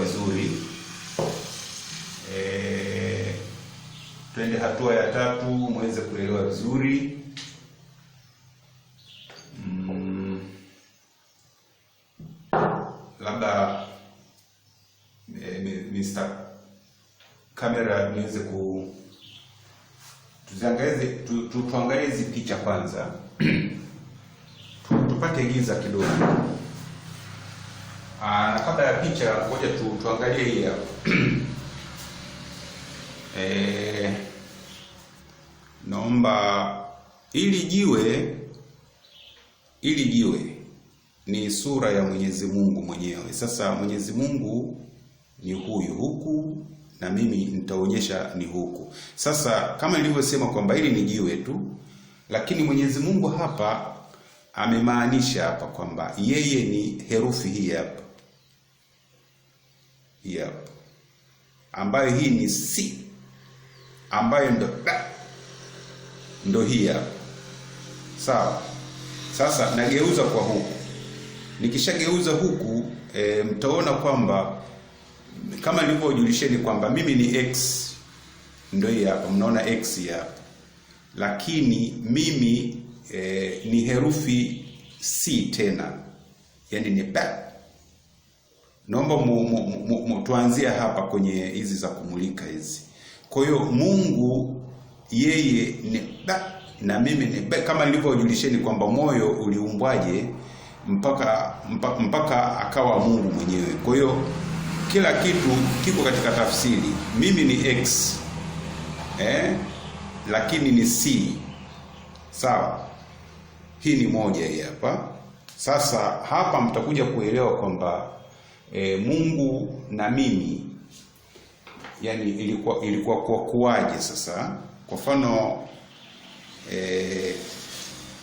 vizuri. Twende hatua ya tatu muweze kuelewa vizuri. Labda Mr. Camera niweze ku tuziangalie, tuangalie hizi picha kwanza. Tupate giza kidogo. Na kabla ya picha ngoja tuangalie hii hapa. Naomba ili jiwe ni sura ya Mwenyezi Mungu mwenyewe. Sasa Mwenyezi Mungu ni huyu huku na mimi nitaonyesha ni huku. Sasa kama nilivyosema kwamba hili ni jiwe tu, lakini Mwenyezi Mungu hapa amemaanisha hapa kwamba yeye ni herufi hii hapa. Hii hapa. Ambayo hii ni C, ambayo ndo hii hapa. Sawa. Sasa nageuza kwa huku. Nikishageuza huku mtaona kwamba kama nilivyojulisheni kwamba mimi ni X, ndio hii hapa, mnaona X hapa. Lakini mimi ni herufi C tena, yani ni B. Naomba tuanzie hapa kwenye hizi za kumulika hizi. Kwa hiyo Mungu yeye ni B na mimi ni B, kama nilivyojulisheni kwamba moyo uliumbwaje mpaka akawa Mungu mwenyewe. Kwa hiyo kila kitu kiko katika tafsiri. Mimi ni X, lakini ni C. Sawa. Hii ni moja hii hapa. Sasa hapa mtakuja kuelewa kwamba Mungu na mimi yani ilikuwa kwa kuwaje sasa. Kwa mfano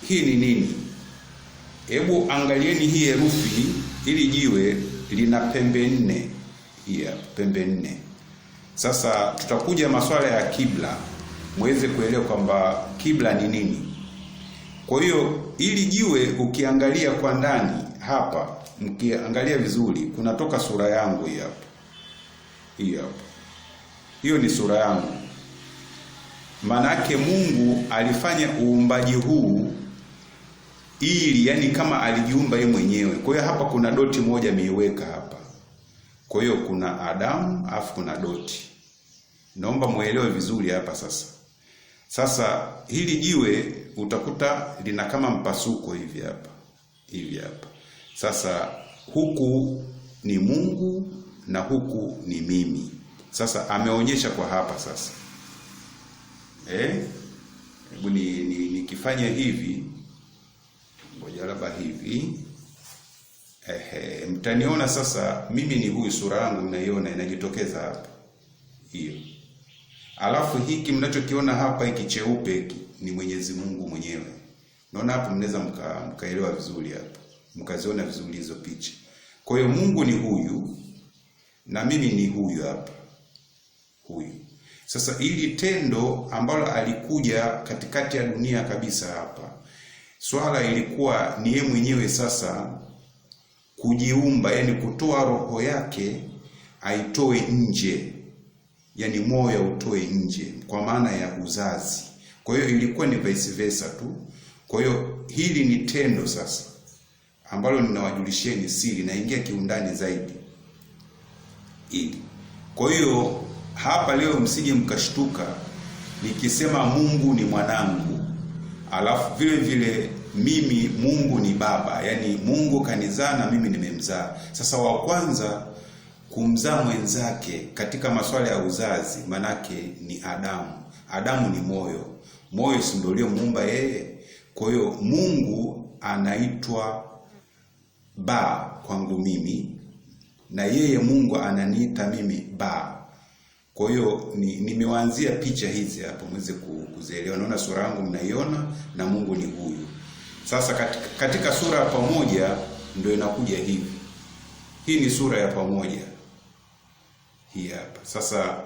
hii ni nini? Hebu angalieni hii herufi, ili jiwe lina pembe nne. Hii hapa pembe nne. Sasa tutakuja masuala ya kibla muweze kuelewa kwamba kibla ni nini. Kwa hiyo ili jiwe ukiangalia kwa ndani hapa, mkiangalia vizuri kunatoka sura yangu hii hapa. Hii hapa. Hiyo ni sura yangu. Manake Mungu alifanya uumbaji huu ili, yani kama alijiumba yeye mwenyewe. Kwa hiyo hapa kuna doti moja ameiweka hapa. Kwa hiyo kuna Adamu afu kuna doti. Naomba muelewe vizuri hapa sasa. Sasa hili jiwe utakuta lina kama mpasuko hivi hapa. Hivi hapa. Sasa huku ni Mungu na huku ni mimi. Sasa ameonyesha kwa hapa sasa. Hebu nikifanya hivi, ngoja labda hivi. Mtaniona sasa mimi ni huyu, sura yangu mnaiona inajitokeza hapa. Hiyo. Alafu hiki mnachokiona hapa hiki cheupe hiki ni Mwenyezi Mungu mwenyewe. Naona hapo mnaweza mkaelewa vizuri hapa. Mkaziona vizuri hizo picha. Kwa hiyo Mungu ni huyu na mimi ni huyu hapa. Huyu. Sasa ili tendo ambalo alikuja katikati ya dunia kabisa hapa, swala ilikuwa ni yeye mwenyewe sasa kujiumba, yani kutoa roho yake aitoe nje, yani moyo utoe nje kwa maana ya uzazi. Kwa hiyo ilikuwa ni vice versa tu. Kwa hiyo hili ni tendo sasa ambalo ninawajulisheni siri, naingia kiundani zaidi ili. Kwa hiyo hapa leo msije mkashtuka nikisema Mungu ni mwanangu, alafu vile vile mimi Mungu ni baba, yani Mungu kanizaa na mimi nimemzaa. Sasa wa kwanza kumzaa mwenzake katika masuala ya uzazi manake ni Adamu. Adamu ni moyo. Moyo si ndio uliomuumba yeye? Kwa hiyo Mungu anaitwa ba kwangu mimi, na yeye Mungu ananiita mimi ba. Kwa hiyo nimewaanzia picha hizi hapo muweze kuzielewa. Naona sura yangu mnaiona na Mungu ni huyu. Sasa katika sura ya pamoja ndio inakuja hivi. Hii ni sura ya pamoja. Hii hapa. Sasa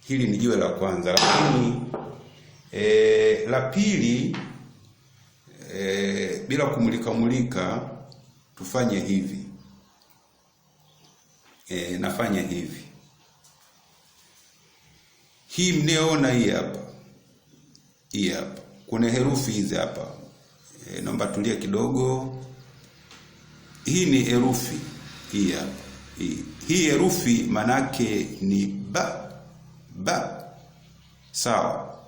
hili ni jiwe la kwanza, lakini la pili bila kumulika mulika tufanye hivi. Nafanya hivi. Hii mnayoona hii hapa. Hii hapa. Kuna herufi hizi hapa. Naomba tulia kidogo. Hii ni herufi hii hapa. Hii herufi manake ni ba ba. Sawa.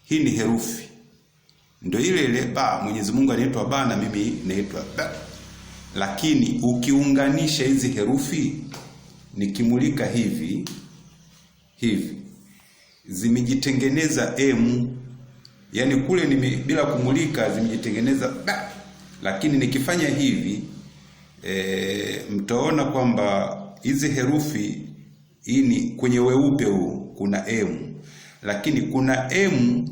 Hii ni herufi. Ndio ile ile ba. Mwenyezi Mungu anaitwa ba na mimi naitwa ba. Lakini ukiunganisha hizi herufi, nikimulika hivi hivi, zimejitengeneza m. Yani kule bila kumulika zimejitengeneza ba. Lakini nikifanya hivi, mtaona kwamba hizi herufi hii ni kwenye weupe huu kuna m, lakini kuna m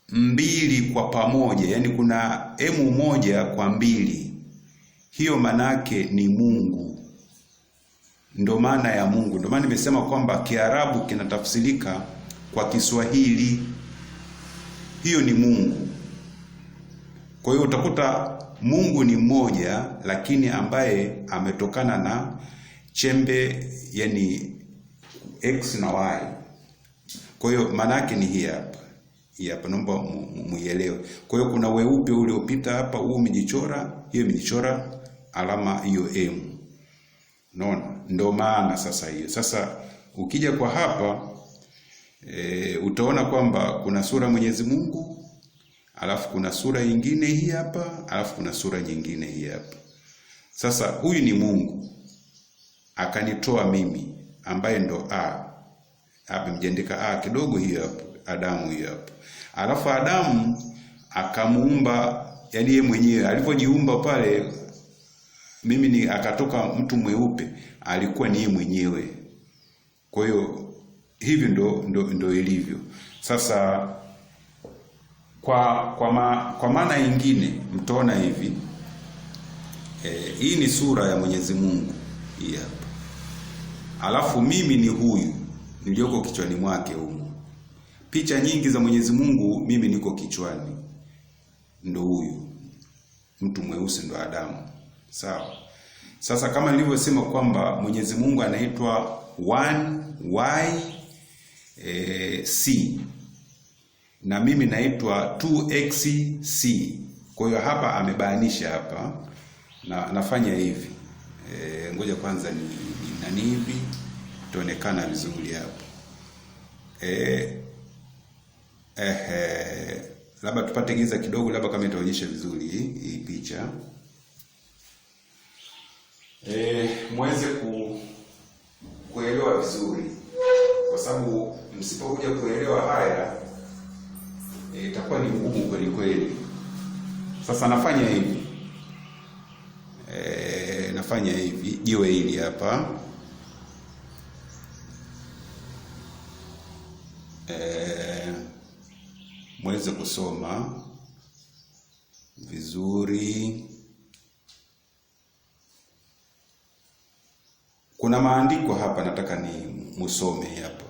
mbili kwa pamoja, yani kuna m moja kwa mbili. Hiyo manake ni Mungu. Ndo maana ya Mungu. Ndo maana nimesema kwamba Kiarabu kinatafsirika kwa Kiswahili. Hiyo ni Mungu. Kwa hiyo utakuta Mungu ni mmoja, lakini ambaye ametokana na chembe, yani x na y. Kwa hiyo maana yake ni hii hapa. Hii hapa naomba muielewe. Kwa hiyo kuna weupe uliopita hapa, huu umejichora, hiyo imejichora alama hiyo m. Unaona? Ndio maana sasa hiyo. Sasa ukija kwa hapa, utaona kwamba kuna sura Mwenyezi Mungu, alafu kuna sura nyingine hii hapa, alafu kuna sura nyingine hii hapa. Sasa huyu ni Mungu akanitoa mimi ambaye ndo a. Hapa mjandika a kidogo, hiyo hapo Adamu hiyo hapo. Alafu Adamu akamuumba, yani yeye mwenyewe alivyojiumba pale, mimi ni akatoka mtu mweupe, alikuwa ni yeye mwenyewe. Kwa hiyo hivi ndo ilivyo. Sasa kwa maana nyingine mtaona hivi. Hii ni sura ya Mwenyezi Mungu hii hapa. Alafu mimi ni huyu niliyoko kichwani mwake humu. Picha nyingi za Mwenyezi Mungu mimi niko kichwani. Ndo huyu mtu mweusi ndo Adamu. Sawa. Sasa kama nilivyosema kwamba Mwenyezi Mungu anaitwa 1Y C, na mimi naitwa 2XC. Kwa hiyo hapa amebainisha hapa, na nafanya hivi. Ngoja kwanza ni nani hivi itaonekana vizuri hapo. Labda tupate giza kidogo, labda kama itaonyesha vizuri hii picha. Muweze kuelewa vizuri, kwa sababu msipokuja kuelewa haya itakuwa ni ngumu kweli kweli. Sasa nafanya hivi. Nafanya hivi, jiwe hili hapa. Muweze kusoma vizuri. Kuna maandiko hapa nataka ni musome hapa.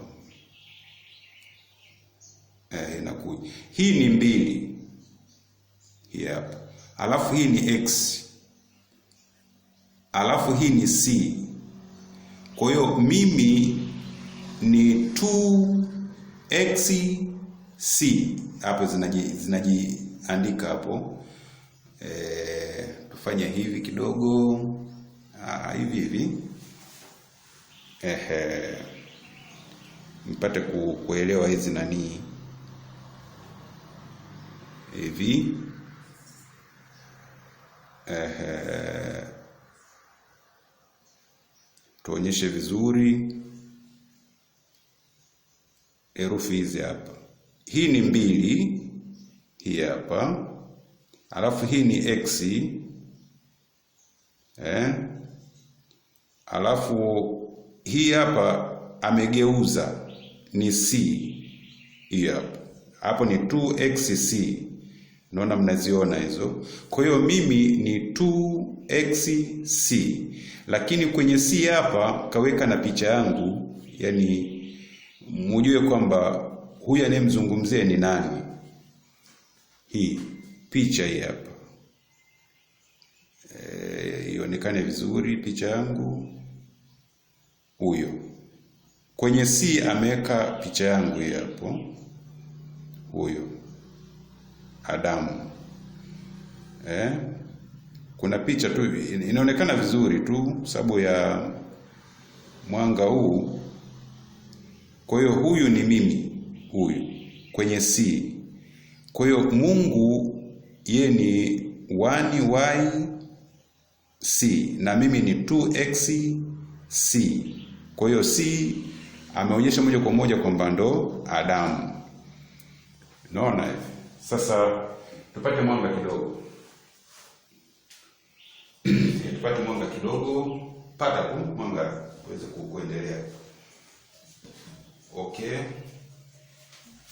Inakuja. Hii ni 2. Hii hapa. Alafu hii ni x. Alafu hii ni c. Kwa hiyo mimi ni 2xc. Hapo zinajiandika hapo. Tufanye hivi kidogo. Hivi hivi. Mpate kuelewa hizi nani hivi. Tuonyeshe vizuri herufi hizi hapa. Hii ni 2 hii hapa. Alafu hii ni x. Alafu hii hapa amegeuza ni c. Hii hapa. Hapo ni 2xc. Naona mnaziona hizo. Kwa hiyo mimi ni 2xc. Lakini kwenye c hapa kaweka na picha yangu, yani mujue kwamba huyu anayemzungumzia ni nani. Hii picha hii hapa. Ionekane vizuri picha yangu. Huyo kwenye C ameweka picha yangu hii hapo, huyo Adamu. Kuna picha tu inaonekana vizuri tu sababu ya mwanga huu. Kwa hiyo huyu ni mimi, huyu kwenye C. Kwa hiyo Mungu ye ni 1Y C na mimi ni 2X C. Kwa hiyo C ameonyesha moja kwa moja kwamba ndo Adamu. Unaona hivi? Sasa tupate mwanga kidogo. Tupate mwanga kidogo, pata tu mwanga uweze kuendelea. Okay.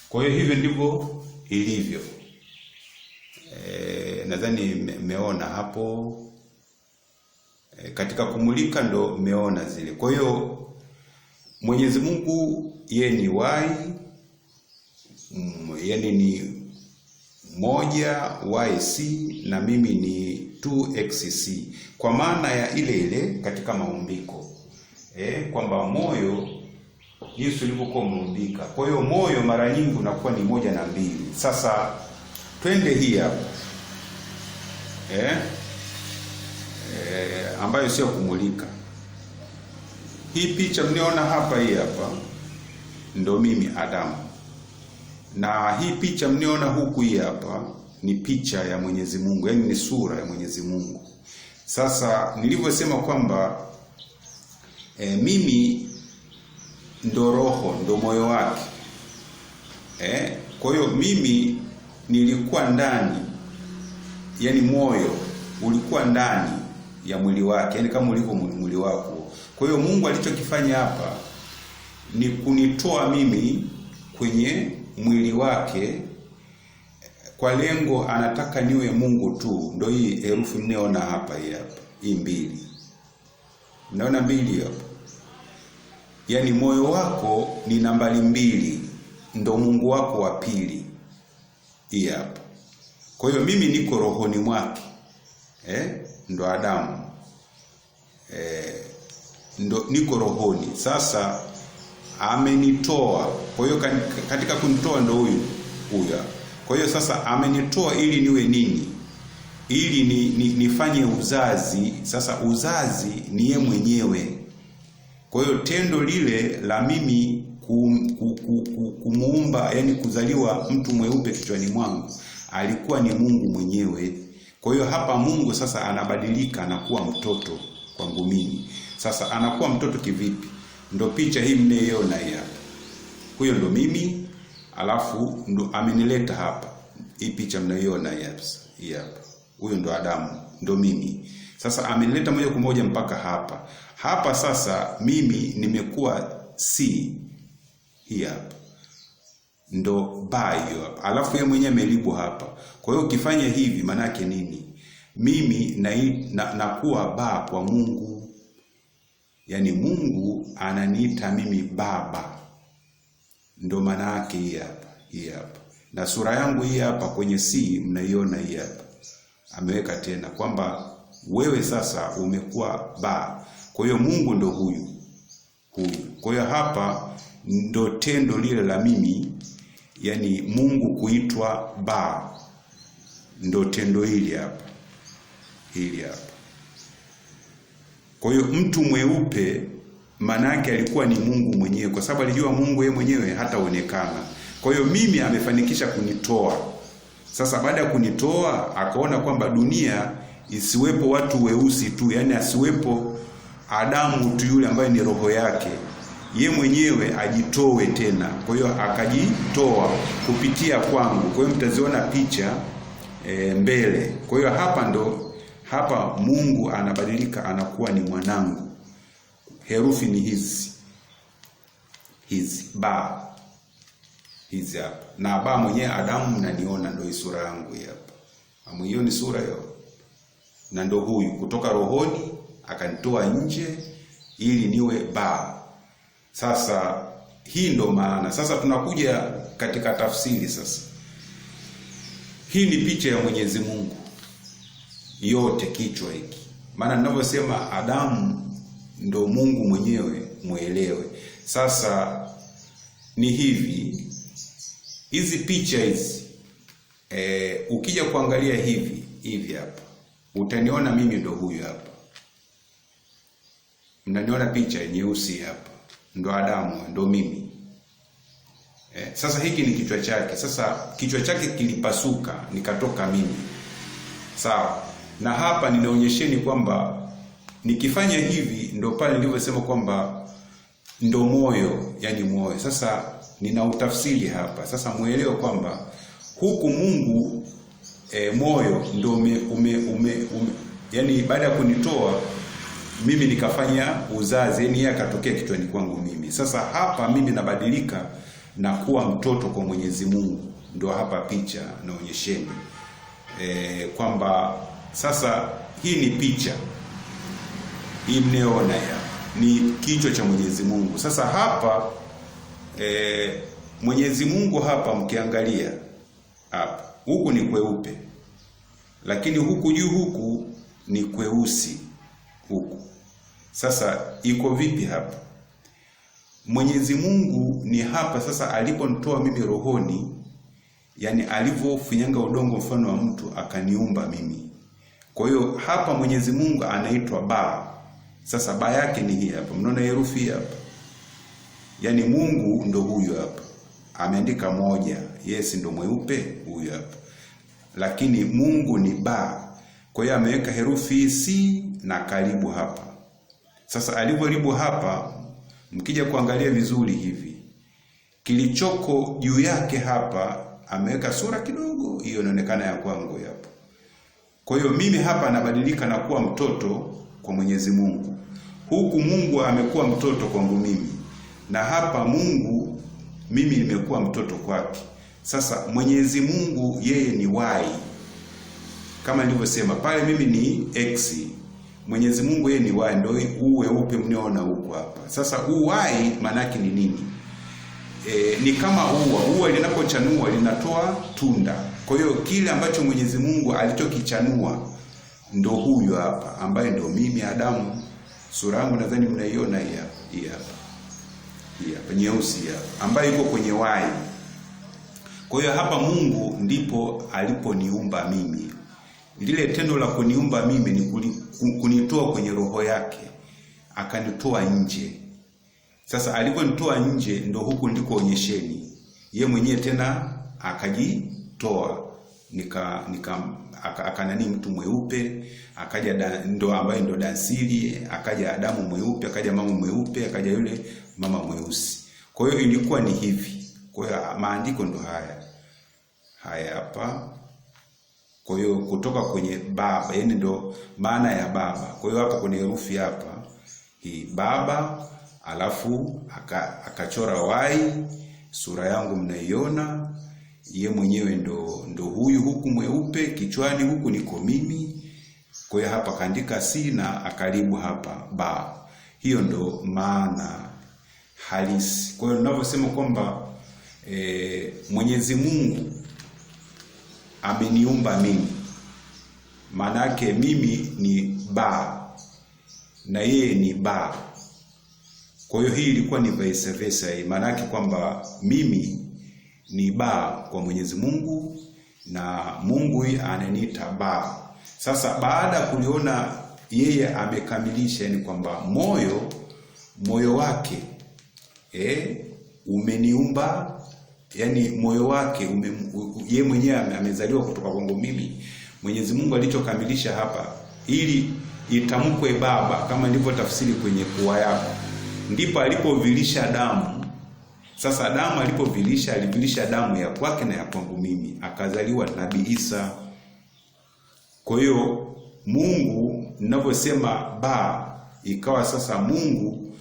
Kwa hiyo hivyo ndivyo ilivyo. Nadhani mmeona hapo. Katika kumulika ndo mmeona zile. Kwa hiyo Mwenyezi Mungu yeye ni Y, yani ni 1YC na mimi ni 2XC, kwa maana ya ile ile katika maumbiko, kwamba moyo jinsi ulivyokuwa umeumbika. Kwa hiyo moyo mara nyingi unakuwa ni 1 na 2. Sasa twende hii hapa ambayo sio kumulika. Hii picha mniona hapa, hii hapa ndo mimi Adamu, na hii picha mniona huku, hii hapa ni picha ya Mwenyezi Mungu, yani ni sura ya Mwenyezi Mungu. Sasa nilivyosema kwamba mimi ndo roho, ndo moyo wake. Kwa hiyo mimi nilikuwa ndani, yani moyo ulikuwa ndani ya mwili wake, yani kama ulivyo mwili wako. Kwa hiyo Mungu alichokifanya hapa ni kunitoa mimi kwenye mwili wake kwa lengo anataka niwe Mungu tu. Ndio hii herufi mnayoona hapa, hii hapa, hii 2. Mnaona 2 hapa. Yani moyo wako ni nambari 2, ndo Mungu wako wa pili. Hii hapa. Kwa hiyo mimi niko rohoni mwake. Ndo Adamu. Ndo niko rohoni. Sasa amenitoa. Kwa hiyo katika kunitoa ndo huyu huyu. Kwa hiyo sasa amenitoa ili niwe nini? Ili nifanye uzazi. Sasa uzazi ni yeye mwenyewe. Kwa hiyo tendo lile la mimi kumuumba, yani kuzaliwa mtu mweupe kichwani mwangu, alikuwa ni Mungu mwenyewe. Kwa hiyo hapa Mungu sasa anabadilika, anakuwa mtoto kwangu mimi. Sasa anakuwa mtoto kivipi? Ndo picha hii mnayoiona hii hapa. Huyo ndo mimi, alafu ndo amenileta hapa. Hii picha mnayoiona hii hapa. Hii hapa. Huyo ndo Adamu, ndo mimi. Sasa amenileta moja kwa moja mpaka hapa. Hapa sasa mimi nimekuwa C hii hapa. Ndo ba hiyo hapa. Alafu yeye mwenyewe amelibu hapa. Kwa hiyo ukifanya hivi maana yake nini? Mimi nakuwa ba kwa Mungu. Yani Mungu ananiita mimi baba. Ndo maana yake hii hapa, hii hapa. Na sura yangu hii hapa kwenye C mnaiona hii hapa. Ameweka tena kwamba wewe sasa umekuwa ba. Kwa hiyo Mungu ndo huyu. Huyu. Kwa hiyo hapa ndo tendo lile la mimi, yani Mungu kuitwa ba. Ndo tendo hili hapa. Hili hapa. Kwa hiyo mtu mweupe maana yake alikuwa ni Mungu mwenyewe, kwa sababu alijua Mungu yeye mwenyewe hataonekana. Kwa hiyo mimi amefanikisha kunitoa. Sasa baada ya kunitoa akaona kwamba dunia isiwepo watu weusi tu, yani asiwepo Adamu tu yule ambaye ni roho yake, ye mwenyewe ajitoe tena. Kwa hiyo akajitoa kupitia kwangu. Kwa hiyo mtaziona picha mbele. Kwa hiyo hapa ndo hapa Mungu anabadilika, anakuwa ni mwanangu. Herufi ni hizi. Hizi ba. Hizi hapa. Na ba mwenyewe Adamu mnaniona, ndo sura yangu hapa. Amuioni sura hiyo? Na ndo huyu kutoka rohoni akanitoa nje ili niwe ba. Sasa hii ndo maana. Sasa tunakuja katika tafsiri sasa. Hii ni picha ya Mwenyezi Mungu yote, kichwa hiki. Maana ninavyosema Adamu ndo Mungu mwenyewe, muelewe. Sasa ni hivi, hizi picha hizi ukija kuangalia hivi hivi hapa utaniona mimi ndo huyu hapa. Mnaniona picha nyeusi hapa, ndo Adamu, ndo mimi. Sasa hiki ni kichwa chake. Sasa kichwa chake kilipasuka nikatoka mimi. Sawa. Na hapa ninaonyesheni kwamba nikifanya hivi ndo pale nilivyosema kwamba ndo moyo, yani moyo. Sasa nina utafsiri hapa. Sasa muelewe kwamba huku Mungu moyo ndo ume yani baada ya kunitoa mimi nikafanya uzazi, yani yeye akatokea kichwani kwangu mimi. Sasa hapa mimi nabadilika na kuwa mtoto kwa Mwenyezi Mungu. Ndo hapa picha naonyesheni kwamba sasa hii ni picha hii mnayoona ya ni kichwa cha Mwenyezi Mungu. Sasa hapa Mwenyezi Mungu hapa mkiangalia hapa, huku ni kweupe, lakini huku juu huku ni kweusi huku. Sasa iko vipi hapa? Mwenyezi Mungu ni hapa sasa aliponitoa mimi rohoni, yani alivyofinyanga udongo mfano wa mtu akaniumba mimi. Kwa hiyo hapa Mwenyezi Mungu anaitwa Ba. Sasa ba yake ni hii hapa. Mnaona herufi hapa? Yani Mungu ndo huyu hapa. Ameandika moja. Yes, ndo mweupe huyu hapa. Lakini Mungu ni ba. Kwa hiyo ameweka herufi C na karibu hapa. Sasa alivyoribu hapa, mkija kuangalia vizuri hivi, kilichoko juu yake hapa ameweka sura kidogo, hiyo inaonekana ya kwangu hapo. Kwa hiyo mimi hapa nabadilika na kuwa mtoto kwa Mwenyezi Mungu. Huku Mungu amekuwa mtoto kwangu mimi. Na hapa Mungu mimi nimekuwa mtoto kwake. Sasa Mwenyezi Mungu yeye ni Y. Kama nilivyosema pale mimi ni X. Mwenyezi Mungu yeye ni Y, ndio huu weupe mnaoona huku hapa. Sasa huu Y maana yake ni nini? Ni kama ua. Ua linapochanua linatoa tunda. Kwa hiyo kile ambacho Mwenyezi Mungu alichokichanua ndo huyu hapa ambaye ndo mimi Adamu. Sura yangu nadhani mnaiona hii hapa. Hii hapa. Hii hapa nyeusi hapa ambayo iko kwenye Y. Kwa hiyo hapa Mungu ndipo aliponiumba mimi. Lile tendo la kuniumba mimi ni kunitoa kwenye roho yake, akanitoa nje. Sasa aliponitoa nje ndo huku ndiko onyesheni. Ye mwenyewe tena akajitoa, akanani mtu mweupe, akaja ndo ambaye ndo Dansili, akaja Adamu mweupe, akaja mama mweupe, akaja yule mama mweusi. Kwa hiyo ilikuwa ni hivi. Kwa hiyo maandiko ndo haya. Haya hapa. Kwa hiyo kutoka kwenye baba, yani ndo maana ya baba. Kwa hiyo hapa kwenye herufi hapa hii baba, alafu akachora Y, sura yangu mnaiona, ye mwenyewe ndo huyu huku mweupe, kichwani huku niko mimi. Kwa hiyo hapa kaandika C na akaribu hapa ba. Hiyo ndo maana halisi. Kwa hiyo ninavyosema kwamba Mwenyezi Mungu ameniumba mimi, maana yake mimi ni ba na yeye ni ba. Kwa hiyo hii ilikuwa ni vice versa, maana yake kwamba mimi ni ba kwa Mwenyezi Mungu na Mungu ananiita ba. Sasa baada kuliona yeye amekamilisha, yani kwamba moyo wake umeniumba, yani moyo wake yeye mwenyewe amezaliwa kutoka kwangu mimi. Mwenyezi Mungu alichokamilisha hapa ili itamkwe baba kama nilivyotafsiri kwenye pua yako, ndipo alipovilisha damu. Sasa damu alipovilisha, alivilisha damu ya kwake na ya kwangu mimi, akazaliwa Nabii Isa. Kwa hiyo Mungu ninavyosema ba, ikawa sasa Mungu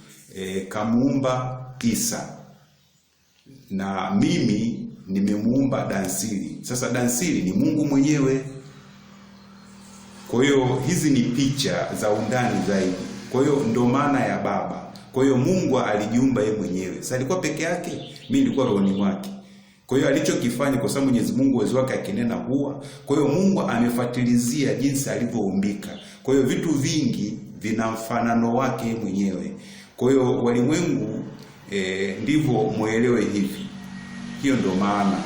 kamuumba Isa na mimi nimemuumba Dansili. Sasa Dansili ni Mungu mwenyewe. Kwa hiyo hizi ni picha za undani zaidi. Kwa hiyo ndo maana ya baba. Kwa hiyo Mungu alijiumba yeye mwenyewe. Sasa alikuwa peke yake, mimi nilikuwa rohoni mwake. Kwa hiyo alichokifanya, kwa sababu Mwenyezi Mungu uwezo wake akinena huwa. Kwa hiyo Mungu amefuatilizia jinsi alivyoumbika. Kwa hiyo vitu vingi vina mfanano wake mwenyewe. Kwa hiyo walimwengu, ndivyo muelewe hivi. Hiyo ndo maana.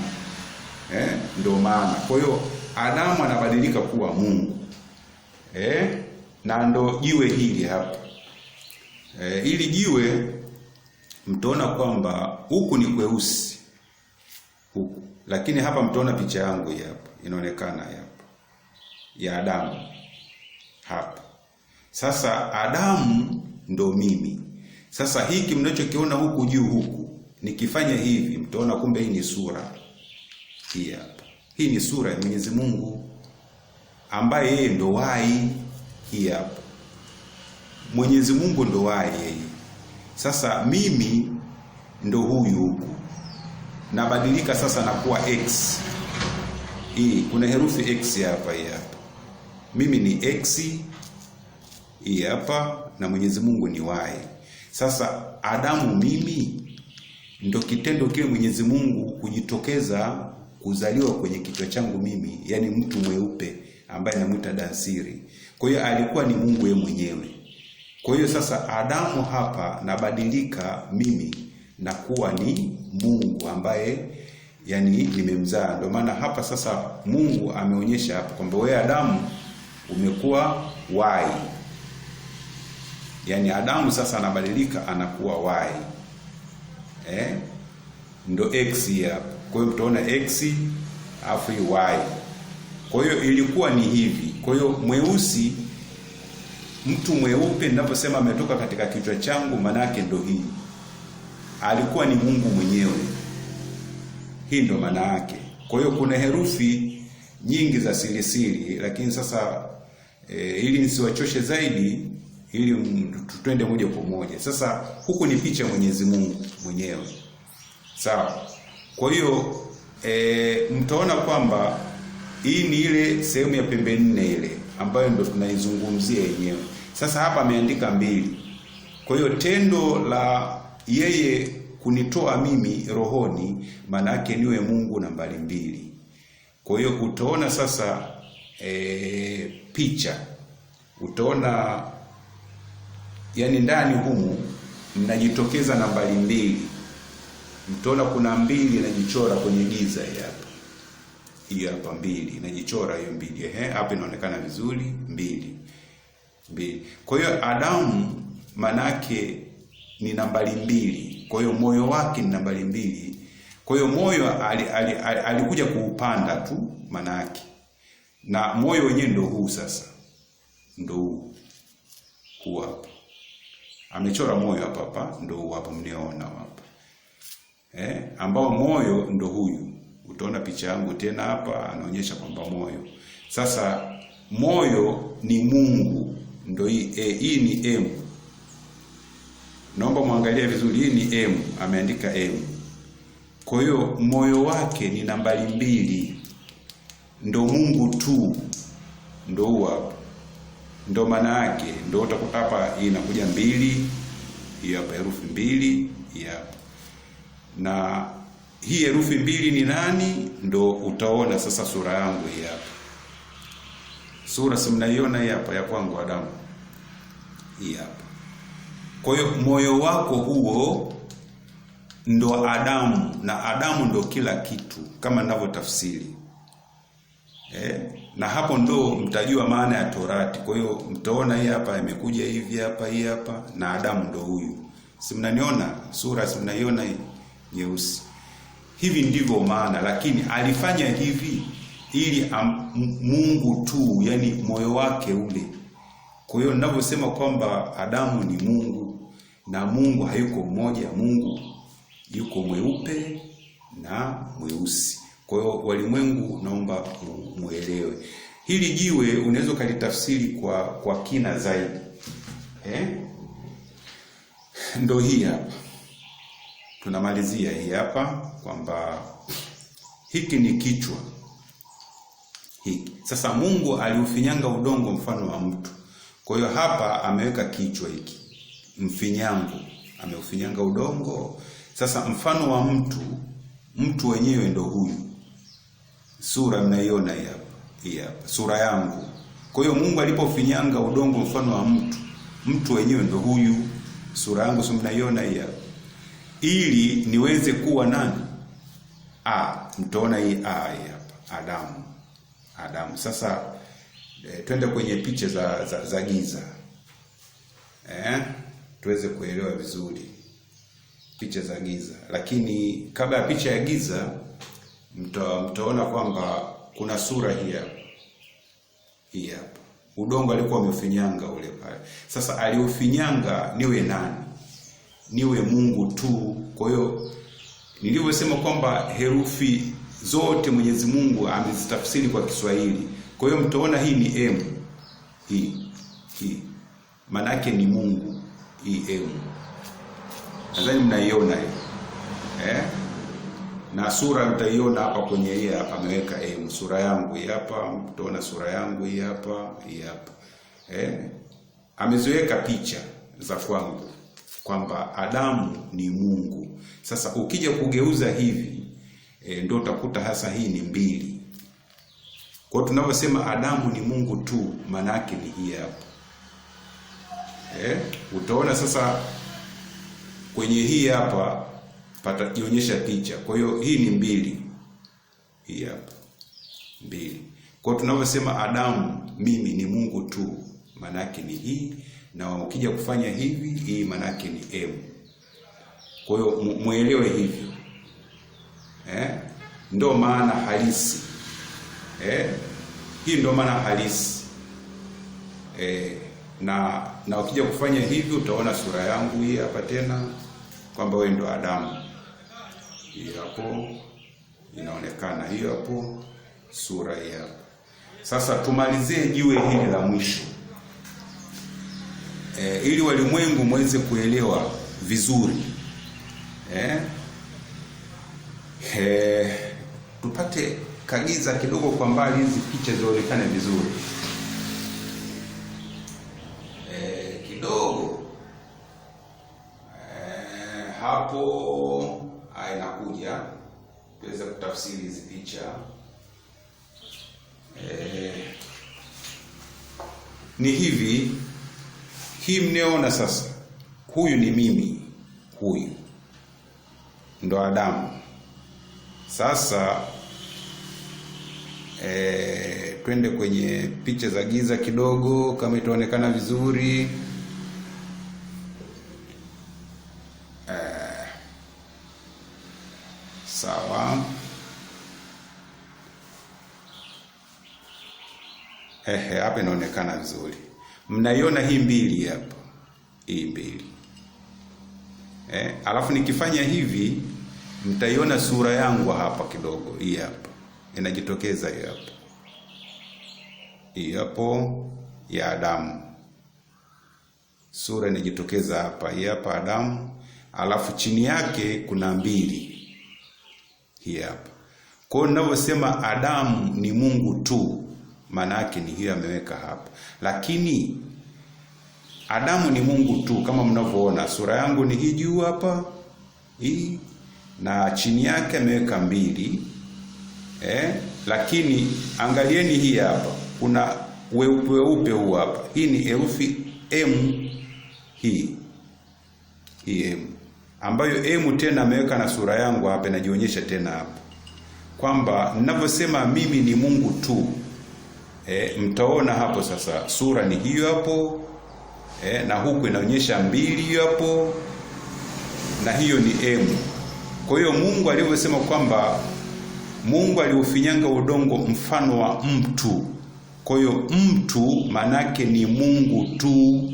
Ndo maana. Kwa hiyo Adamu anabadilika kuwa Mungu. Na ndo jiwe hili hapa. Hili jiwe mtaona kwamba huku ni kweusi huku, lakini hapa mtaona picha yangu hii hapa inaonekana hapa ya Adamu hapa. Sasa Adamu ndo mimi. Sasa hiki mnachokiona huku juu huku, nikifanya hivi mtaona kumbe hii ni sura hii hapa. Hii ni sura ya Mwenyezi Mungu ambaye yeye ndo wai. Hii hapa Mwenyezi Mungu ndo wai yeye. Sasa mimi ndo huyu huku. Nabadilika sasa na kuwa X. Hii kuna herufi X hapa, hii hapa. Mimi ni X hii hapa na Mwenyezi Mungu ni Y. Sasa Adamu mimi ndo kitendo kile Mwenyezi Mungu kujitokeza kuzaliwa kwenye kichwa changu mimi, yani mtu mweupe ambaye namuita Dansiri. Kwa hiyo alikuwa ni Mungu yeye mwenyewe. Kwa hiyo sasa Adamu hapa nabadilika mimi na kuwa ni Mungu ambaye yani nimemzaa. Ndio maana hapa sasa Mungu ameonyesha hapa kwamba wewe Adamu umekuwa Y. Yani Adamu sasa anabadilika anakuwa Y. Ndo X hapa. Kwa hiyo mtaona X afu Y. Kwa hiyo ilikuwa ni hivi. Kwa hiyo mweusi, mtu mweupe ninaposema ametoka katika kichwa changu, manake ndo hii. Alikuwa ni Mungu mwenyewe. Hii ndo maana yake. Kwa hiyo kuna herufi nyingi za sirisiri, lakini sasa ili nisiwachoshe zaidi, ili tutende moja kwa moja. Sasa huku ni picha Mwenyezi Mungu mwenyewe. Sawa. Kwa hiyo mtaona kwamba hii ni ile sehemu ya pembe nne ile ambayo ndio tunaizungumzia yenyewe. Sasa hapa ameandika 2. Kwa hiyo tendo la yeye kunitoa mimi rohoni, maana yake niwe Mungu nambari 2. Kwa hiyo utaona sasa picha. Utaona yani ndani humu mnajitokeza nambari 2. Mtaona kuna 2 inajichora kwenye giza hapa. Hii hapa 2 inajichora hiyo 2. Hapa inaonekana vizuri 2. 2. Kwa hiyo Adamu manake ni nambari 2. Kwa hiyo moyo wake ni nambari 2. Kwa hiyo moyo alikuja kuupanda tu manake. Na moyo wenyewe ndio huu sasa. Ndio huu. Huu hapa. Amechora moyo hapa hapa, ndio huu hapa mnaoona hapa. Ambao moyo ndio huyu. Utaona picha yangu tena hapa anaonyesha kwamba moyo. Sasa moyo ni Mungu, ndio hii hii ni M. Naomba muangalie vizuri, hii ni M, ameandika M. Kwa hiyo moyo wake ni nambari 2. Ndio Mungu tu. Ndio huu hapa. Ndio maana yake, ndio utakuta hapa hii inakuja 2, hii hapa herufi 2, hii hapa. Na hii herufi 2 ni nani? Ndo utaona sasa sura yangu hii hapa. Sura si mnaiona hii hapa ya kwangu Adamu. Hii hapa. Kwa hiyo moyo wako huo ndo Adamu, na Adamu ndo kila kitu kama ninavyotafsiri. Na hapo ndo mtajua maana ya Torati. Kwa hiyo mtaona hii hapa imekuja hivi hapa, hii hapa, na Adamu ndo huyu. Si mnaniona sura, si mnaiona hii nyeusi. Hivi ndivyo maana, lakini alifanya hivi ili Mungu tu, yani moyo wake ule. Kwa hiyo ninavyosema kwamba Adamu ni Mungu na Mungu hayuko mmoja, Mungu yuko mweupe na mweusi. Kwa hiyo walimwengu naomba muelewe. Hili jiwe unaweza kulitafsiri kwa kina zaidi. Ndo hii hapa. Tunamalizia hii hapa kwamba hiki ni kichwa. Hiki. Sasa Mungu aliufinyanga udongo mfano wa mtu. Kwa hiyo hapa ameweka kichwa hiki. Mfinyango. Ameufinyanga udongo. Sasa mfano wa mtu, mtu wenyewe ndo huyu. Sura mnaiona hii hapa. Hii hapa sura yangu. Kwa hiyo Mungu alipofinyanga udongo mfano wa mtu, Mtu wenyewe ndo huyu, sura yangu si mnaiona hii hapa. Ili niweze kuwa nani? A, mtaona hii A hii hapa, Adamu. Adamu. Sasa twende kwenye picha za giza. Tuweze kuelewa vizuri picha za giza. Lakini kabla ya picha ya giza mtaona kwamba kuna sura hii hapa. Hii hapa. Udongo alikuwa ameufinyanga ule pale. Sasa aliufinyanga niwe nani? Niwe Mungu tu. Kwa hiyo nilivyosema kwamba herufi zote Mwenyezi Mungu amezitafsiri kwa Kiswahili. Kwa hiyo mtaona hii ni M. Hii. Maana yake ni Mungu. Hii M. Nadhani mnaiona hiyo. Na sura mtaiona hapa kwenye hii hapa ameweka M. Sura yangu hii hapa, mtaona sura yangu hii hapa, hii hapa. Ameziweka picha za kwangu kwamba Adamu ni Mungu. Sasa ukija kugeuza hivi ndio utakuta hasa hii ni 2. Kwa hiyo tunaposema Adamu ni Mungu tu, maana yake ni hii hapa. Utaona sasa kwenye hii hapa patajionyesha picha. Kwa hiyo hii ni 2. Hii hapa 2. Kwa hiyo tunaposema Adamu mimi ni Mungu tu, maana yake ni hii, na ukija kufanya hivi hii maana yake ni M. Kwa hiyo muelewe hivyo. Ndio maana halisi. Hii ndio maana halisi. Na ukija kufanya hivi utaona sura yangu hii hapa tena kwamba wewe ndo Adamu. Hii hapo inaonekana, hiyo hapo sura hii hapo. Sasa tumalizie jiwe hili la mwisho. Ili walimwengu muweze kuelewa vizuri. Tupate kagiza kidogo kwa mbali hizi picha zionekane vizuri. Kidogo. Hapo inakuja tuweze kutafsiri hizi picha. Ni hivi, hii mnaona sasa, huyu ni mimi, huyu ndo Adamu. Sasa twende kwenye picha za giza kidogo kama itaonekana vizuri. Sawa. Hapa inaonekana vizuri. Mnaiona hii 2 hapa. Hii 2. Alafu nikifanya hivi mtaiona sura yangu hapa kidogo. Hii hapa. Inajitokeza hii hapa. Hii hapo ya Adamu. Sura inajitokeza hapa. Hii hapa Adamu. Alafu chini yake kuna 2. Hii hapa. Kwa hiyo ninavyosema Adamu ni Mungu tu, maana yake ni hiyo ameweka hapa. Lakini Adamu ni Mungu tu kama mnavyoona, sura yangu ni hii juu hapa, hii, na chini yake ameweka 2. Lakini angalieni hii hapa, kuna weupe weupe huu hapa. Hii ni herufi M, hii M, ambayo M tena ameweka na sura yangu hapa, inajionyesha tena hapa kwamba ninavyosema mimi ni Mungu tu. Mtaona hapo sasa sura ni hiyo hapo, na huku inaonyesha 2 hiyo hapo, na hiyo ni M. Kwa hiyo Mungu alivyosema kwamba Mungu aliufinyanga udongo mfano wa mtu. Kwa hiyo mtu manake ni Mungu tu.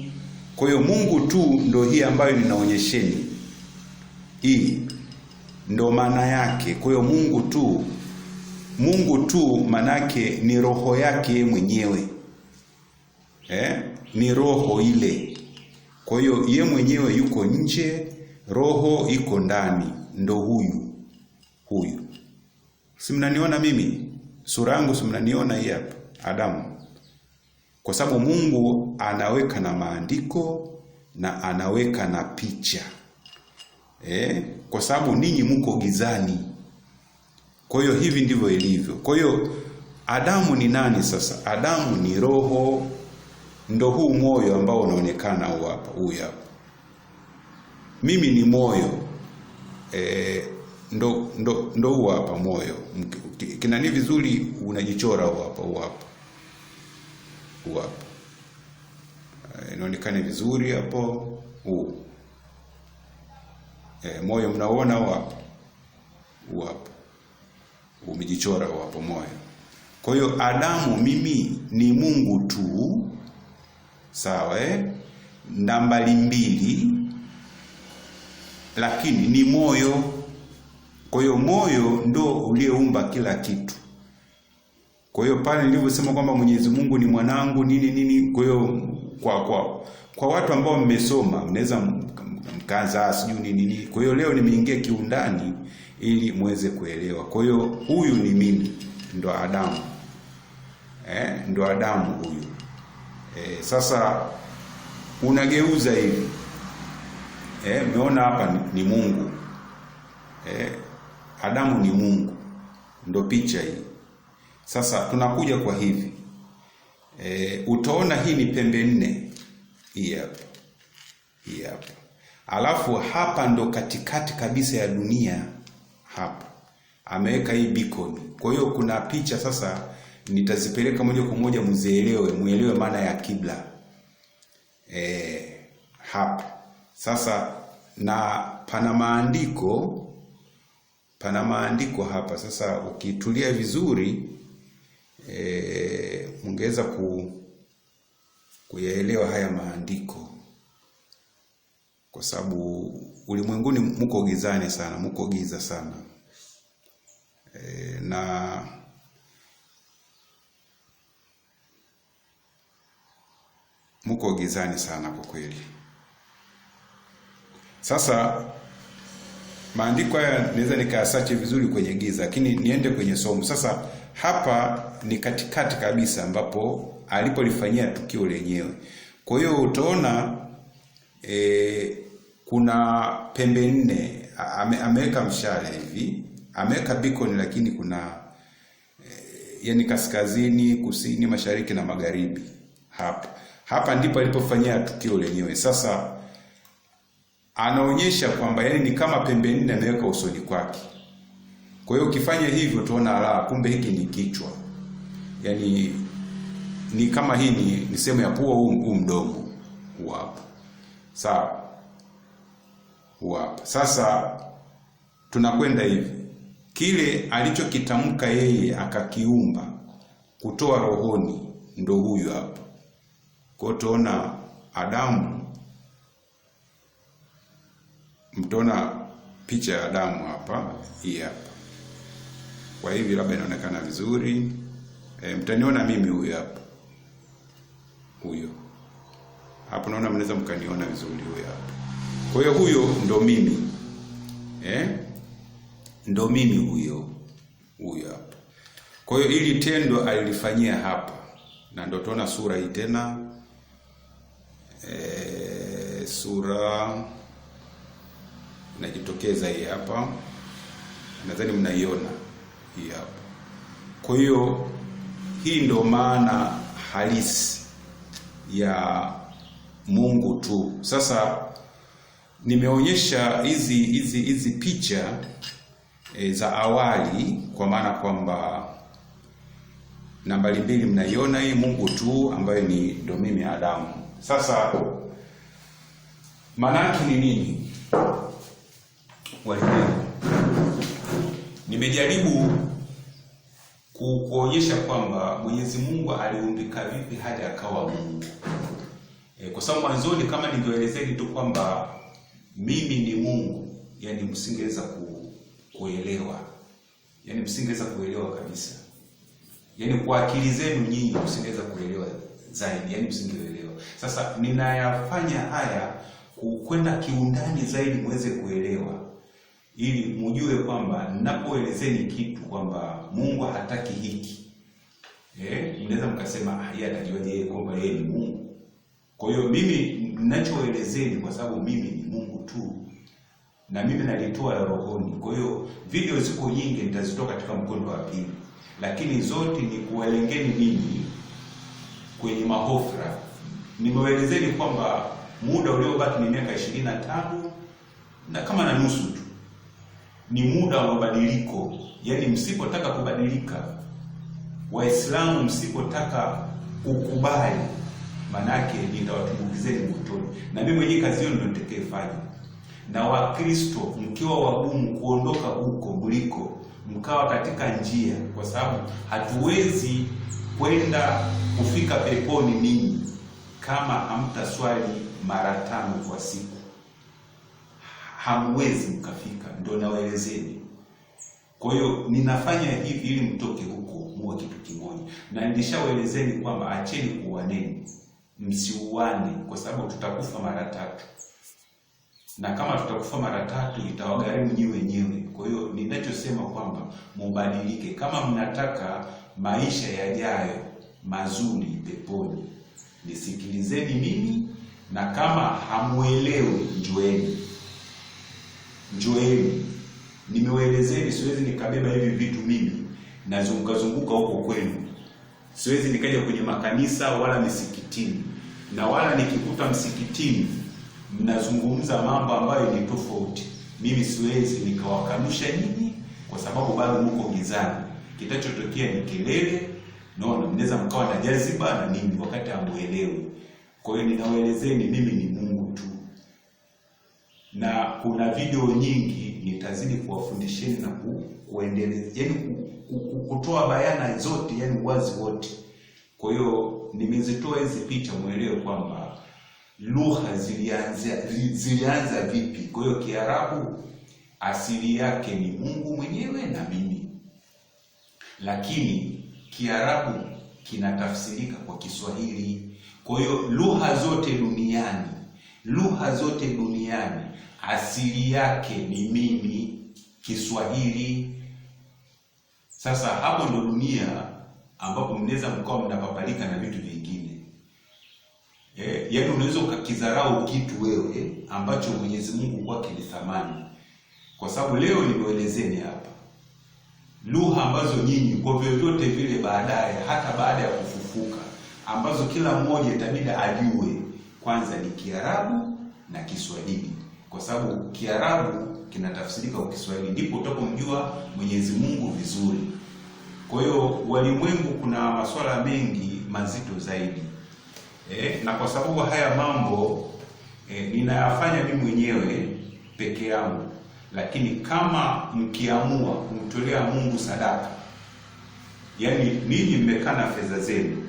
Kwa hiyo Mungu tu ndo hii ambayo ninaonyesheni. Hii ndo maana yake. Kwa hiyo Mungu tu, Mungu tu manake ni roho yake mwenyewe. Ni roho ile. Kwa hiyo ye mwenyewe yuko nje, roho iko ndani, ndo huyu. Huyu. Si mnaniona mimi? Sura yangu si mnaniona hii hapa, Adamu. Kwa sababu Mungu anaweka na maandiko na anaweka na picha. Kwa sababu ninyi mko gizani. Kwa hiyo hivi ndivyo ilivyo. Kwa hiyo Adamu ni nani sasa? Adamu ni roho. Ndo huu moyo ambao unaonekana huu hapa, huyu hapa. Mimi ni moyo. Ndo huu hapa moyo. Kinani vizuri unajichora huu hapa, huu hapa. Huu hapa. Inaonekana vizuri hapo huu. Moyo mnaona huu hapa. Huu hapa. Umejichora huu hapo moyo. Kwa hiyo Adamu mimi ni Mungu tu. Sawa Nambari 2, lakini ni moyo. Kwa hiyo moyo ndo uliyeumba kila kitu. Kwa hiyo pale nilivyosema kwamba Mwenyezi Mungu ni mwanangu nini nini, kwa hiyo kwa watu ambao mmesoma mnaweza mkaanza sijui nini nini. Kwa hiyo leo nimeingia kiundani ili muweze kuelewa. Kwa hiyo huyu ni mimi, ndo Adamu. Ndo Adamu huyu. Sasa unageuza hivi. Umeona hapa ni Mungu. Adamu ni Mungu. Ndo picha hii. Sasa tunakuja kwa hivi. Utaona hii ni pembe 4. Hii hapa. Hii hapa. Alafu hapa ndo katikati kabisa ya dunia hapa. Ameweka hii beacon. Kwa hiyo kuna picha sasa nitazipeleka moja kwa moja muzielewe, muelewe maana ya kibla. Hapa. Sasa na pana maandiko hapa. Sasa ukitulia vizuri mngeweza kuyaelewa haya maandiko. Kwa sababu ulimwenguni mko gizani sana, mko giza sana. Na mko gizani sana kwa kweli. Sasa maandiko haya naweza nikayasearch vizuri kwenye giza, lakini niende kwenye somo. Sasa hapa ni katikati kabisa ambapo alipolifanyia tukio lenyewe. Kwa hiyo utaona kuna pembe 4, ameweka mshale hivi, ameweka beacon, lakini kuna yani kaskazini, kusini, mashariki na magharibi. Hapa. Hapa ndipo alipofanyia tukio lenyewe. Sasa anaonyesha kwamba yani ni kama pembe 4 ameweka usoni kwake. Kwa hiyo ukifanya hivyo tuona la kumbe hiki ni kichwa. Yani ni kama hii ni sehemu ya pua, huu mdomo huu hapa. Sawa. Huu hapa. Sasa tunakwenda hivi. Kile alichokitamka yeye akakiumba kutoa rohoni ndo huyu hapa. Kwa hiyo tuona Adamu, mtaona picha ya Adamu hapa, hii hapa. Kwa hivi labda inaonekana vizuri. Mtaniona mimi huyu hapa. Huyo. Hapo naona mnaweza mkaniona vizuri huyu hapa. Kwa hiyo huyo ndo mimi. Ndo mimi huyo. Huyo hapa. Kwa hiyo ili tendo alilifanyia hapa. Na ndo tuona sura hii tena. Sura inajitokeza hii hapa. Nadhani mnaiona hii hapa. Kwa hiyo hii ndo maana halisi ya Mungu tu. Sasa nimeonyesha hizi picha za awali, kwa maana kwamba nambari 2 mnaiona hii Mungu tu ambaye ni ndo mimi Adamu. Sasa maana yake ni nini? Walimwengu, nimejaribu kuonyesha kwamba Mwenyezi Mungu aliumbika vipi hadi akawa Mungu. Kwa sababu mwanzoni kama ningeelezeni tu kwamba mimi ni Mungu, yani msingeweza kuelewa. Yani msingeweza kuelewa kabisa. Yani kwa akili zenu nyinyi msingeweza kuelewa zaidi, yani msingeelewa. Sasa ninayafanya haya kwenda kiundani zaidi muweze kuelewa, ili mjue kwamba ninapoelezeni kitu kwamba Mungu hataki hiki. Mnaweza mkasema yeye atajuaje yeye kwamba yeye ni Mungu? Kwa hiyo mimi ninachoelezeni kwa sababu mimi ni Mungu tu na mimi nalitoa la rohoni. Kwa hiyo video ziko nyingi nitazitoa katika mkondo wa pili, lakini zote ni kuwalengeni ninyi kwenye mahofra Nimewaelezeni kwamba muda uliobaki ni miaka 25 na kama na nusu tu. Ni muda wa mabadiliko. Yaani msipotaka kubadilika, Waislamu msipotaka kukubali, manake nitawatumbukizeni motoni. Na mimi mwenyewe kazi hiyo ndio nitakayofanya. Na Wakristo mkiwa wagumu kuondoka huko mliko, mkawa katika njia, kwa sababu hatuwezi kwenda kufika peponi ninyi kama hamtaswali mara 5 kwa siku. Hamwezi mkafika, ndio nawaelezeni. Kwa hiyo ninafanya hivi ili mtoke huko muwe kitu kimoja. Na nilishawaelezeni kwamba acheni kuuaneni, msiuane, kwa sababu tutakufa mara 3. Na kama tutakufa mara 3 itawagharimu nyinyi wenyewe. Kwa hiyo ninachosema kwamba mubadilike kama mnataka maisha yajayo mazuri peponi. Nisikilizeni mimi, na kama hamuelewi njoeni. Njoeni. Nimewaelezeni, siwezi nikabeba hivi vitu mimi nazunguka zunguka huko kwenu. Siwezi nikaja kwenye makanisa wala misikitini. Na wala nikikuta msikitini mnazungumza mambo ambayo ni tofauti, mimi siwezi nikawakanusha nyinyi kwa sababu bado mko gizani. Kitachotokea ni kelele, naona mnaweza mkawa na jaziba na nini wakati hamuelewi. Kwa hiyo ninawaelezeni mimi ni Mungu tu. Na kuna video nyingi nitazidi kuwafundisheni na kuendeleza, yaani kutoa bayana zote, yaani wazi wote. Kwa hiyo nimezitoa hizi picha muelewe kwamba lugha zilianza vipi. Kwa hiyo Kiarabu asili yake ni Mungu mwenyewe na mimi. Lakini Kiarabu kinatafsirika kwa Kiswahili. Kwa hiyo lugha zote duniani asili yake ni mimi, Kiswahili. Sasa hapo ndo dunia ambapo mnaweza mkawa mnapapalika na vitu vingine. Yaani unaweza ukakidharau kitu wewe ambacho Mwenyezi Mungu kwake ni thamani. Kwa sababu leo nimeelezeni hapa lugha ambazo nyinyi kwa vyovyote vile baadaye, hata baada ya kufufuka, ambazo kila mmoja itabidi ajue, kwanza ni Kiarabu na Kiswahili. Kwa sababu Kiarabu kinatafsirika kwa Kiswahili, ndipo utapomjua Mwenyezi Mungu vizuri. Kwa hiyo walimwengu kuna masuala mengi mazito zaidi. Na kwa sababu haya mambo ninayafanya mimi mwenyewe peke yangu, lakini kama mkiamua kumtolea Mungu sadaka, yani ninyi mmekaa na fedha zenu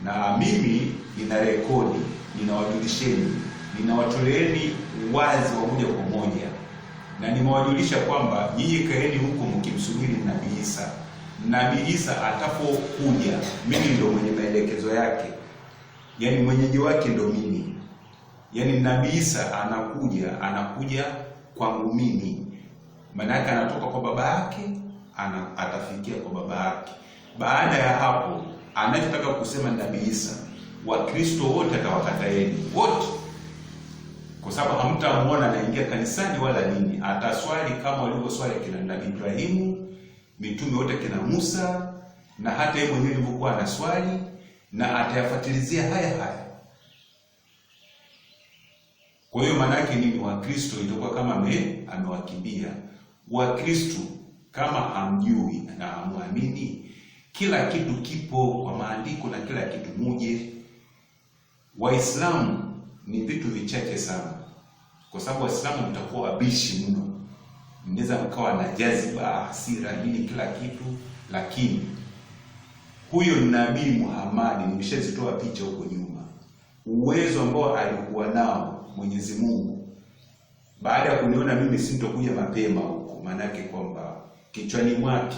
na mimi nina rekodi, ninawajulisheni, ninawatoleeni wazi wa moja kwa moja, na nimewajulisha kwamba nyinyi kaeni huko mkimsubiri Nabii Isa. Nabii Isa atakapokuja, mimi ndio mwenye maelekezo yake, yani mwenyeji wake ndio mimi. Yani Nabii Isa anakuja kwangu mimi. Maana yake anatoka kwa baba yake, atafikia kwa baba yake. Baada ya hapo, anachotaka kusema Nabii Isa, Wakristo wote atawakataeni wote, kwa sababu hamtamuona anaingia kanisani wala nini. Ataswali kama walivyoswali kina Nabii Ibrahimu, mitume wote kina Musa, na hata yeye mwenyewe alivyokuwa anaswali, na atayafuatilizia haya haya. Kwa hiyo maana yake nini? Wakristo itakuwa kama amewakimbia. Wakristo kama hamjui na hamuamini, kila kitu kipo kwa maandiko na kila kitu muje. Waislamu ni vitu vichache sana, kwa sababu Waislamu mtakuwa wabishi mno, mnaweza mkawa na jaziba, hasira, nini, kila kitu. Lakini huyo Nabii Muhammad, nimeshazitoa picha huko nyuma, uwezo ambao alikuwa nao Mwenyezi Mungu, baada ya kuniona mimi sintokuja mapema huko, maana yake kwamba kichwani mwake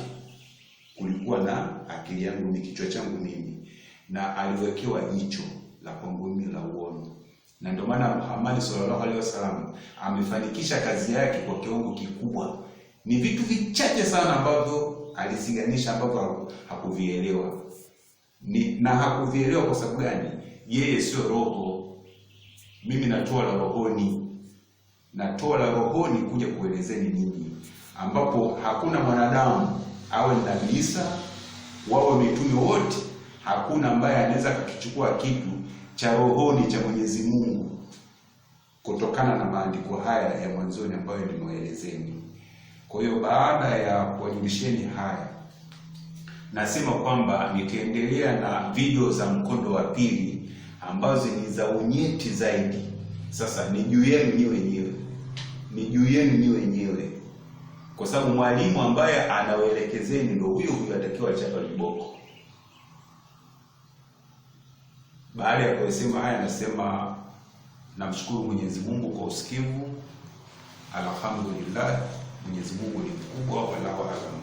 kulikuwa na akili yangu, ni kichwa changu mimi, na aliwekewa jicho la kwangu mimi la uono. Na ndio maana Muhammad sallallahu alaihi wasallam amefanikisha kazi yake kwa kiwango kikubwa. Ni vitu vichache sana ambavyo alisiganisha, ambavyo hakuvielewa. Na hakuvielewa kwa sababu gani? Yeye sio roho. Mimi natoa la rohoni. Natoa la rohoni kuja kuelezeni ninyi, ambapo hakuna mwanadamu awe Nabii Isa, wawe mitume wote, hakuna ambaye anaweza kukichukua kitu cha rohoni cha Mwenyezi Mungu kutokana na maandiko haya ya mwanzoni ambayo nimewaelezeni. Kwa hiyo baada ya kuwajulisheni haya, nasema kwamba nitaendelea na video za mkondo wa pili ambazo ni za unyeti zaidi. Sasa ni juu yenu nyi wenyewe, ni juu yenu nyi wenyewe, kwa sababu mwalimu ambaye anawaelekezeni ndio huyo huyo atakiwa chapa viboko. Baada ya kusema haya, nasema namshukuru Mwenyezi Mungu kwa usikivu. Alhamdulillah, Mwenyezi Mungu ni mkubwa, wallahu a'lam.